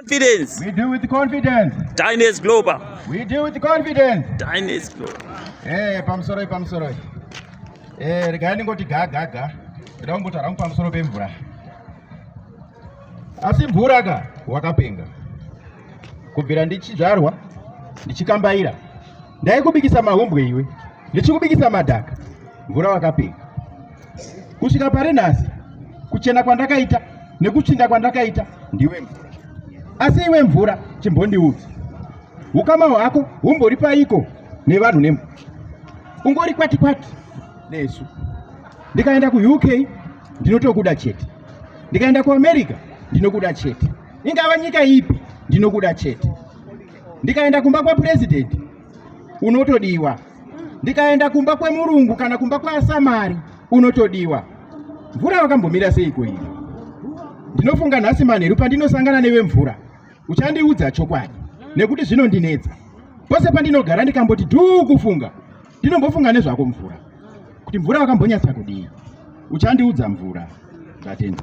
confidence. We do with confidence. Dynace Global. We do with confidence. Dynace Global. Eh, pamusoro pamusoro. Eh, regai ndingoti ga ga ga. Ndoda kumbotaura hangu pamusoro pemvura. Asi mvura ka wakapenga. Kubvira ndichizvarwa ndichikambaira ndaikubikisa mahumbwe iwe ndichikubikisa madhaka mvura wakapenga. Kusvika pari nhasi kuchena kwandakaita nekutsvinda kwandakaita ndiwe mvura. Asi iwe mvura chimbondiudza ukama hwako humbori paiko nevanhu nemvura ungori kwati kwati nesu. Ndikaenda kuUK ndinotokuda chete, ndikaenda kuAmerica ndinokuda chete, ingava nyika ipi ndinokuda chete. Ndikaenda kumba kwapurezidendi unotodiwa, ndikaenda kumba kwemurungu kana kumba kwasamari unotodiwa. Mvura wakambomira seiko iyi? Ndinofunga nhasi manheru pandinosangana newe mvura uchandiudza chokwadi nekuti zvinondinetsa pose pandinogara ndikamboti dhuu kufunga ndinombofunga nezvako mvura kuti mvura wakambonyatsa kudii uchandiudza mvura ndatenda.